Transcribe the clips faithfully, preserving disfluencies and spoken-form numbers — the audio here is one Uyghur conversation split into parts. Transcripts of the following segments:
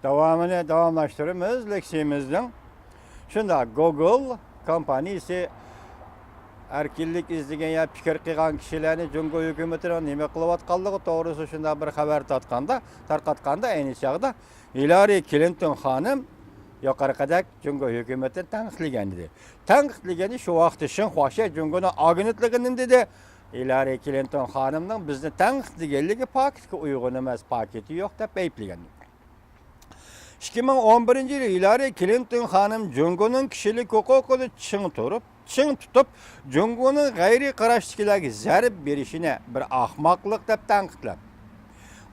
داۋامىنى داۋاملاشتۇرىمىز لېكسىيىمىزنىڭ. شۇنداق، گوگول كومپانىيىسى ئەركىنلىك ئىزدىگەن يا پىكىر قىلغان كىشىلەرنى جۇڭگو ھۆكۈمىتىنىڭ نېمە قىلىۋاتقانلىقى توغرىسىدا شۇنداق بىر خەۋەر تارتقاندا، تارقاتقاندا، ئەينى چاغدا ھىلارى كلىنتون خانىم يۇقىرىقىدەك جۇڭگو ھۆكۈمىتىنى تەنقىدلىگەن ئىدى. تەنقىدلىگەندە شۇ ۋاقىتتا شېڭخۇا شيې جۇڭگونىڭ ئاگېنتلىقى نېمە دېدى؟ ھىلارى كلىنتون خانىمنىڭ بىزنى تەنقىدلىگەنلىكى پاكىتقا ئۇيغۇن ئەمەس، پاكىتى يوق دەپ ئەيىبلىگەن. ئىككى مىڭ ئون بىرىنچى يىلى ھىلارى كلىنتون خانىم جۇڭگونىڭ كىشىلىك ھوقۇقىنى چىڭ تۇرۇپ، چىڭ تۇتۇپ، جۇڭگونىڭ غەيرىي قاراشتىكىلەرگە زەربە بېرىشىنى بىر ئەخمەقلىق دەپ تەنقىدلەپ،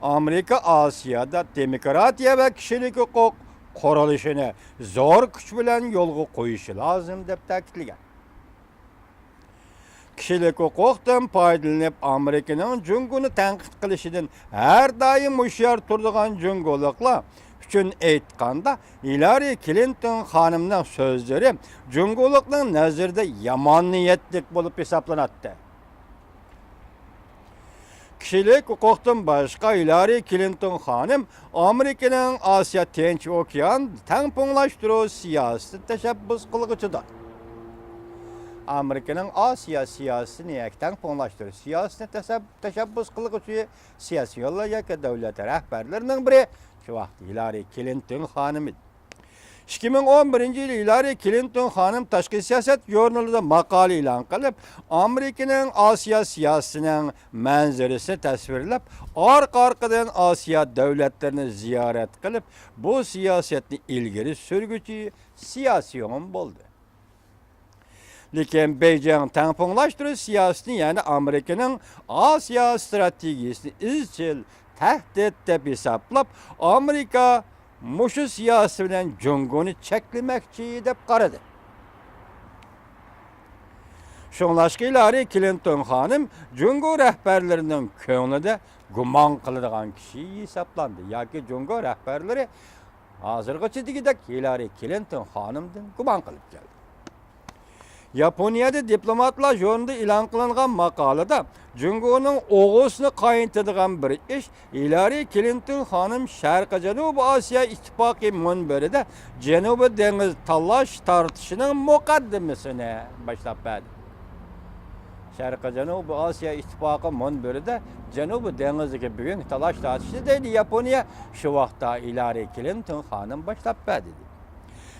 ئامېرىكا ئاسىيادا دېموكراتىيە ۋە كىشىلىك ھوقۇق قۇرۇلۇشىنى زور كۈچ بىلەن يولغا قويۇشى لازىم دەپ تەكىتلىگەن. كىشىلىك ھوقۇقتىن پايدىلىنىپ، ئامېرىكىنىڭ جۇڭگونى تەنقىد قىلىشىدىن ھەر دائىم ھوشيار تۇرىدىغان جۇڭگولۇقلار ئۈچۈن ئېيتقاندا، ھىلارى كلىنتون خانىمنىڭ سۆزلىرى جۇڭگولۇقنىڭ نەزىرىدە يامان نىيەتلىك بولۇپ ھېسابلىناتتى. كىشىلىك ھوقۇقتىن باشقا، ھىلارى كلىنتون خانىم ئامېرىكىنىڭ ئاسىيا تىنچ ئوكيان تەڭپۇڭلاشتۇرۇش سىياسىتىنى تەشەببۇس قىلغۇچىدۇر. ئامېرىكىنىڭ ئاسىيا سىياسىتىنى ياكى تەڭپۇڭلاشتۇرۇش سىياسىتىنى تەشەب-، تەشەببۇس قىلغۇچى سىياسىيونلار ياكى دۆلەت رەھبەرلىرىنىڭ بىرى شۇ ۋاقىت ھىلارى كلىنتون خانىم ئىدى. ئىككى مىڭ ئون بىرىنچى يىلى ھىلارى كلىنتون خانىم تاشقى سىياسەت ژۇرنىلىدا ماقالە ئېلان قىلىپ، ئامېرىكىنىڭ ئاسىيا سىياسىتىنىڭ مەنزىرىسىنى تەسۋىرلەپ، ئارقا-ئارقىدىن ئاسىيا دۆلەتلىرىنى زىيارەت قىلىپ، بۇ سىياسەتنى ئىلگىرى سۈرگۈچى سىياسىيون بولدى. لېكىن بېيجىڭ تەڭپۇڭلاشتۇرۇش سىياسىتىنى، يەنى ئامېرىكىنىڭ ئاسىيا ئىستراتېگىيىسىنى ئىزچىل تەھدىت دەپ ھېسابلاپ، ئامېرىكا مۇشۇ سىياسىتى بىلەن جۇڭگونى چەكلىمەكچى دەپ قارىدى. شۇڭلاشقا ھىلارى كلىنتون خانىم جۇڭگو رەھبەرلىرىنىڭ كۆڭلىدە گۇمان قىلىدىغان كىشى ھېسابلاندى ياكى جۇڭگو رەھبەرلىرى ھازىرغىچە دېگۈدەك ھىلارى كلىنتون خانىمدىن گۇمان قىلىپ كەلدى. ياپونىيەدە دىپلوماتلار ژۇرنىلىدا ئېلان قىلىنغان ماقالىدا جۇڭگونىڭ ئوغۇسىنى قاينىتىدىغان بىر ئىش، ھىلارى كلىنتون خانىم شەرقىي جەنۇبىي ئاسىيا ئىتتىپاقى مۇنبىرىدە جەنۇبىي دېڭىز تالاش تارتىشىنىڭ مۇقەددىمىسىنى باشلاپ بەردى. شەرقىي جەنۇبىي ئاسىيا ئىتتىپاقى مۇنبىرىدە جەنۇبىي دېڭىزدىكى بۈگۈنكى تالاش تارتىشنى دەيدۇ ياپونىيە، شۇ ۋاقىتتا ھىلارى كلىنتون خانىم باشلاپ بەردى.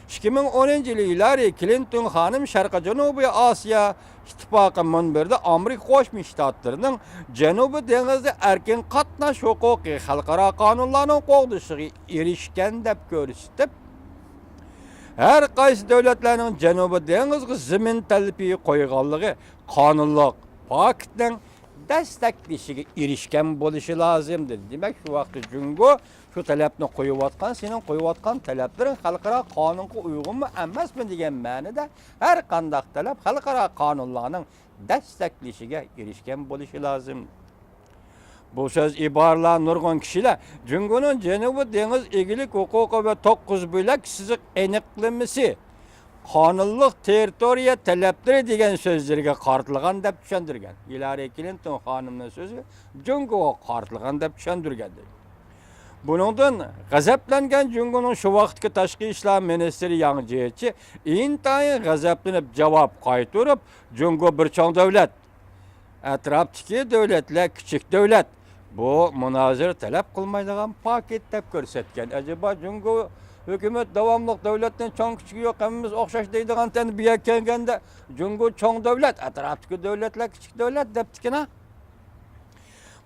ئىككى مىڭ ئونىنچى يىلى ھىلارى كلىنتون خانىم شەرقىي جەنۇبىي ئاسىيا ئىتتىپاقى مۇنبىرىدە ئامېرىكا قوشما شتاتلىرىنىڭ جەنۇبىي دېڭىزدا ئەركىن قاتناش ھوقۇقى خەلقئارا قانۇنلارنىڭ قوغدىشىغا ئېرىشكەن دەپ كۆرسىتىپ، ھەر قايسى دۆلەتلەرنىڭ جەنۇبىي دېڭىزغا زېمىن تەلىپى قويغانلىقى قانۇنلۇق پاكىتنىڭ دەسسەكلىشىگە ئېرىشكەن بولۇشى لازىم، دېدى. دېمەك، شۇ ۋاقىتتا جۇڭگو شۇ تەلەپنى قويۇۋاتقان، سېنىڭ قويۇۋاتقان تەلەپلىرىڭ خەلقئارا قانۇنغا ئۇيغۇنمۇ ئەمەسمۇ دېگەن مەنىدە ھەر قانداق تەلەپ خەلقئارا قانۇنلارنىڭ دەسسەكلىشىگە ئېرىشكەن بولۇشى لازىم. بۇ سۆز ئىبارىلەر نۇرغۇن كىشىلەر جۇڭگونىڭ جەنۇبىي دېڭىز ئىگىلىك ھوقۇقى ۋە توققۇز بۆلەك سىزىق ئېنىقلىمىسى، قانۇنلۇق تېررىتورىيە تەلەپلىرى دېگەن سۆزلىرىگە قارىتىلغان دەپ چۈشەندۈرگەن. ھىلارى كلىنتون خانىمنىڭ سۆزى جۇڭگوغا قارىتىلغان دەپ چۈشەندۈرگەن. بۇنىڭدىن غەزەپلەنگەن جۇڭگونىڭ شۇ ۋاقىتتىكى تاشقى ئىشلار مىنىستىرى ياڭ جيېچى ئىنتايىن غەزەپلىنىپ جاۋاب قايتۇرۇپ، جۇڭگو بىر چوڭ دۆلەت، ئەتراپتىكى دۆلەتلەر كىچىك دۆلەت، بۇ مۇنازىرە تەلەپ قىلمايدىغان پاكىت دەپ كۆرسەتكەن. ئەجەبا جۇڭگو ھۆكۈمەت داۋاملىق دۆلەتنىڭ چوڭ كىچىكى يوق، ھەممىمىز ئوخشاش دەيدىغانتەن، بۇ يەرگە كەلگەندە جۇڭگو چوڭ دۆلەت، ئەتراپتىكى دۆلەتلەر كىچىك دۆلەت دەپتىكىنا.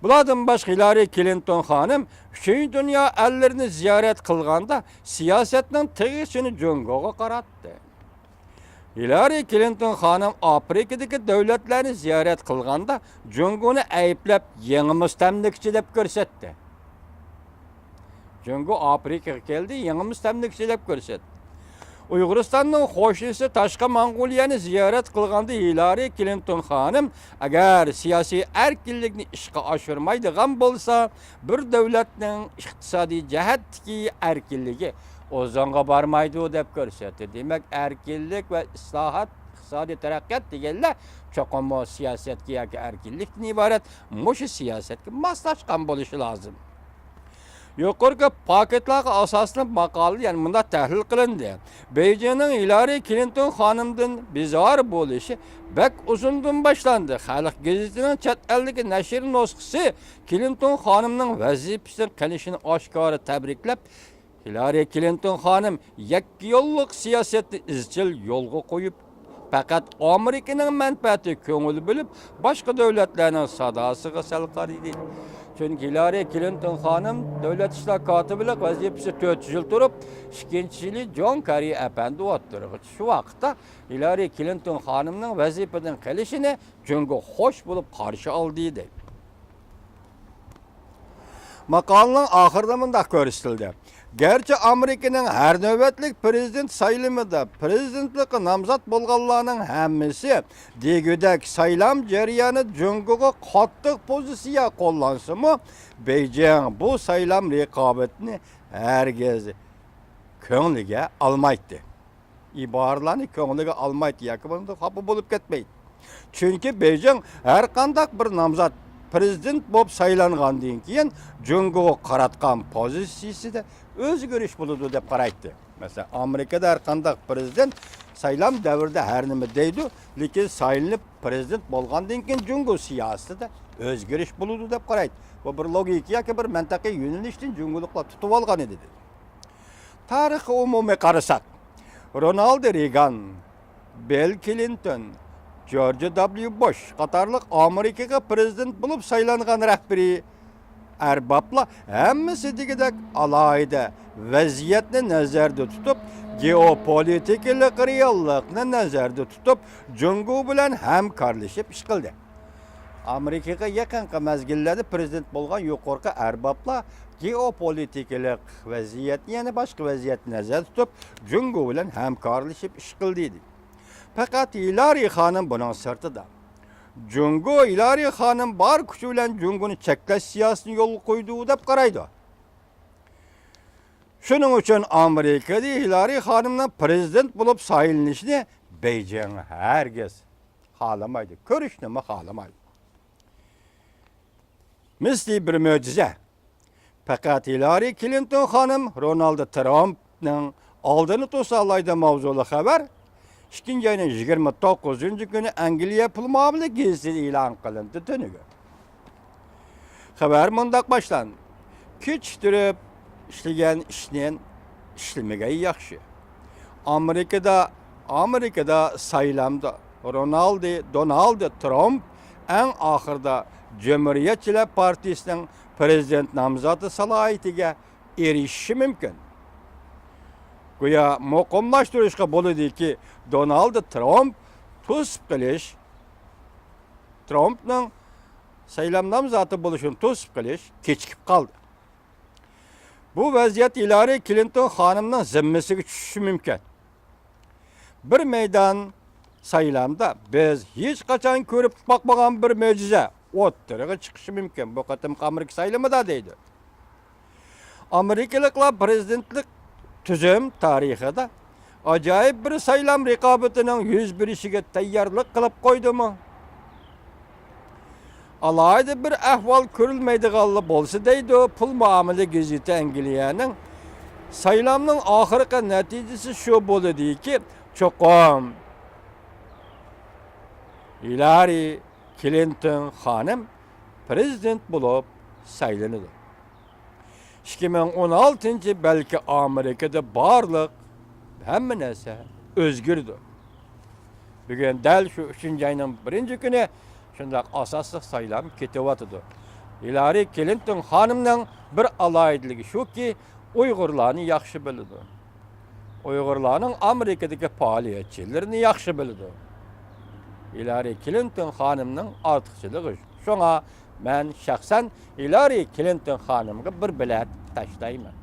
بۇلاردىن باشقا ھىلارى كلىنتون خانىم ئۈچىنچى دۇنيا ئەللىرىنى زىيارەت قىلغاندا سىياسەتنىڭ تېغىچىنى جۇڭگوغا قاراتتى. ھىلارى كلىنتون خانىم ئافرىكىدىكى دۆلەتلەرنى زىيارەت قىلغاندا جۇڭگونى ئەيىبلەپ يېڭى مۇستەملىكىچى دەپ كۆرسەتتى. جۇڭگو ئافرىكىغا كەلدى، يېڭى مۇستەملىكىچى دەپ كۆرسەتتى. ئۇيغۇرىستاننىڭ قوشنىسى تاشقى موڭغۇلىيەنى زىيارەت قىلغاندا ھىلارى كلىنتون خانىم، ئەگەر سىياسىي ئەركىنلىكنى ئىشقا ئاشۇرمايدىغان بولسا، بىر دۆلەتنىڭ ئىقتىسادىي جەھەتتىكى ئەركىنلىكى ئۇزۇنغا بارمايدۇ دەپ كۆرسەتتى. دېمەك، ئەركىنلىك ۋە ئىسلاھات، ئىقتىسادىي تەرەققىيات دېگەنلەر چوقۇممۇ سىياسەتكە ياكى ئەركىنلىكتىن ئىبارەت مۇشۇ سىياسەتكە ماسلاشقان بولۇشى لازىم. يۇقىرىقى پاكىتلارغا ئاساسلىنىپ ماقالىدە يەنە مۇنداق تەھلىل قىلىندى: بېيجىڭنىڭ ھىلارى كلىنتون خانىمدىن بىزار بولۇشى بەك ئۇزۇندىن باشلاندى. خەلق گېزىتىنىڭ چەت ئەلدىكى نەشر نۇسخىسى كلىنتون خانىمنىڭ ۋەزىپىسىدىن قېلىشىنى ئاشكارا تەبرىكلەپ، ھىلارى كلىنتون خانىم يەككە يوللۇق سىياسەتنى ئىزچىل يولغا قويۇپ، پەقەت ئامېرىكىنىڭ مەنپەئەتىگە كۆڭۈل بۆلۈپ، باشقا دۆلەتلەرنىڭ ساداسىغا سەل قارىدى. چۈنكى ھىلارى كلىنتون خانىم دۆلەت ئىشلار كاتىپلىق ۋەزىپىسى تۆت يىل تۇرۇپ، ئىككىنچى يىلى جون كېررى ئەپەندى ئوتتۇرىغا چۈشتى. شۇ ۋاقىتتا ھىلارى كلىنتون خانىمنىڭ ۋەزىپىدىن قېلىشىنى جۇڭگو خوش بولۇپ قارشى ئالدى، دەيدۇ. ماقالىنىڭ ئاخىرىدا مۇنداق كۆرسىتىلدى: گەرچە ئامېرىكىنىڭ ھەر نۆۋەتلىك پىرېزىدېنت سايلىمىدا پىرېزىدېنتلىققا نامزات بولغانلارنىڭ ھەممىسى دېگۈدەك سايلام جەريانىدا جۇڭگوغا قاتتىق پوزىتسىيە قوللانسىمۇ، بېيجىڭ بۇ سايلام رىقابىتىنى ھەرگىز كۆڭلىگە ئالمايتتى. ئىبارىلەرنى كۆڭلىگە ئالمايتتى ياكى بولمىسا خاپا بولۇپ كەتمەيتتى. چۈنكى بېيجىڭ ھەر قانداق بىر نامزات پىرېزىدېنت بولۇپ سايلانغاندىن كېيىن جۇڭگوغا قاراتقان پوزىتسىيىسىدە ئۆزگىرىش بولىدۇ دەپ قارايتتى. مەسىلەن، ئامېرىكىدا ھەر قانداق پىرېزىدېنت سايلام دەۋرىدە ھەر نېمە دەيدۇ، لېكىن سايلىنىپ پىرېزىدېنت بولغاندىن كېيىن جۇڭگو سىياسىتىدە ئۆزگىرىش بولىدۇ دەپ قارايتتى. بۇ بىر لوگىكا ياكى بىر مەنتىقىي يۆنىلىشتىن جۇڭگولۇقلار تۇتۇۋالغان ئىدى، دېدى. تارىخقا ئومۇمىي قارىساق، رونالد رېيگان، بىل كلىنتون، جورج دابليۇ بۇش قاتارلىق ئامېرىكىغا پىرېزىدېنت بولۇپ سايلانغان رەھبىرىي ئەربابلار ھەممىسى دېگۈدەك ئالاھىدە ۋەزىيەتنى نەزەردە تۇتۇپ، گېئوپولىتىكىلىق رېئاللىقنى نەزەردە تۇتۇپ، جۇڭگو بىلەن ھەمكارلىشىپ ئىش قىلدى. ئامېرىكىغا يېقىنقى مەزگىللەردە پىرېزىدېنت بولغان يۇقىرىقى ئەربابلار گېئوپولىتىكىلىق ۋەزىيەتنى، يەنى باشقا ۋەزىيەتنى نەزەردە تۇتۇپ، جۇڭگو بىلەن ھەمكارلىشىپ ئىش قىلدى، دېدى. پەقەت ھىلارى خانىم بۇنىڭ سىرتىدا. جۇڭگو ھىلارى خانىم بار كۈچى بىلەن جۇڭگونى چەكلەش سىياسىتىنى يولغا قويىدۇ دەپ قارايدۇ. شۇنىڭ ئۈچۈن ئامېرىكىدا ھىلارى خانىمنىڭ پىرېزىدېنت بولۇپ سايلىنىشىنى بېيجىڭ ھەرگىز خالىمايدۇ، كۆرۈشنىمۇ خالىمايدۇ. مىسلى بىر مۆجىزە. پەقەت ھىلارى كلىنتون خانىم رونالد ترامپنىڭ ئالدىنى توسالايدۇ ماۋزۇلۇق خەۋەر ئىككىنچى ئاينىڭ يىگىرمە توققۇزىنچى كۈنى ئەنگلىيە پۇل مۇئامىلە گېزىتىدە ئېلان قىلىندى تۈنۈگۈن. خەۋەر مۇنداق باشلاندى: كېچىكتۈرۈپ ئىشلىگەن ئىشنى ئىشلىمىگەن ياخشى. ئامېرىكىدا، ئامېرىكىدا سايلامدا رونالدى، دونالد ترامپ ئەڭ ئاخىرىدا جۇمھۇرىيەتچىلەر پارتىيىسىنىڭ پىرېزىدېنت نامزاتى سالاھىيىتىگە ئېرىشىشى مۇمكىن. گويا مۇقىملاشتۇرۇشقا بولىدۇكى، دونالد ترامپ توسۇپ قېلىش، ترامپنىڭ سايلام نامزاتى بولۇشىنى توسۇپ قېلىش كېچىكىپ قالدى. بۇ ۋەزىيەت ھىلارى كلىنتون خانىمنىڭ زىممىسىگە چۈشۈشى مۇمكىن. بىر مەيدان سايلامدا بىز ھېچقاچان كۆرۈپ باقمىغان بىر مۆجىزە ئوتتۇرىغا چىقىشى مۇمكىن بۇ قېتىمقى ئامېرىكا سايلىمىدا، دەيدۇ. ئامېرىكىلىقلار پىرېزىدېنتلىق تۈزۈم تارىخىدا ئاجايىپ بىر سايلام رىقابىتىنىڭ يۈز بېرىشىگە تەييارلىق قىلىپ قويدىمۇ؟ ئالاھىدە بىر ئەھۋال كۆرۈلمەيدىغانلا بولسا دەيدۇ، پۇل مۇئامىلە گېزىتى ئەنگلىيەنىڭ. سايلامنىڭ ئاخىرقى نەتىجىسى شۇ بولىدۇكى، چوقۇم ھىلارى كلىنتون خانىم پىرېزىدېنت بولۇپ سايلىنىدۇ. ئىككى مىڭ ئون ئالتىنچى، بەلكى ئامېرىكىدا بارلىق ھەممە نەرسە ئۆزگىرىدۇ. بۈگۈن دەل شۇ ئۈچىنچى ئاينىڭ بىرىنچى كۈنى شۇنداق ئاساسلىق سايلام كېتىۋاتىدۇ. ھىلارى كلىنتون خانىمنىڭ بىر ئالاھىدىلىكى شۇكى، ئۇيغۇرلارنى ياخشى بىلىدۇ. ئۇيغۇرلارنىڭ ئامېرىكىدىكى پائالىيەتچىلىرىنى ياخشى بىلىدۇ. ھىلارى كلىنتون خانىمنىڭ ئارتۇقچىلىقى شۇ. شۇڭا مەن شەخسەن ھىلارى كلىنتون خانىمغا بىر بېلەت تاشلايمەن.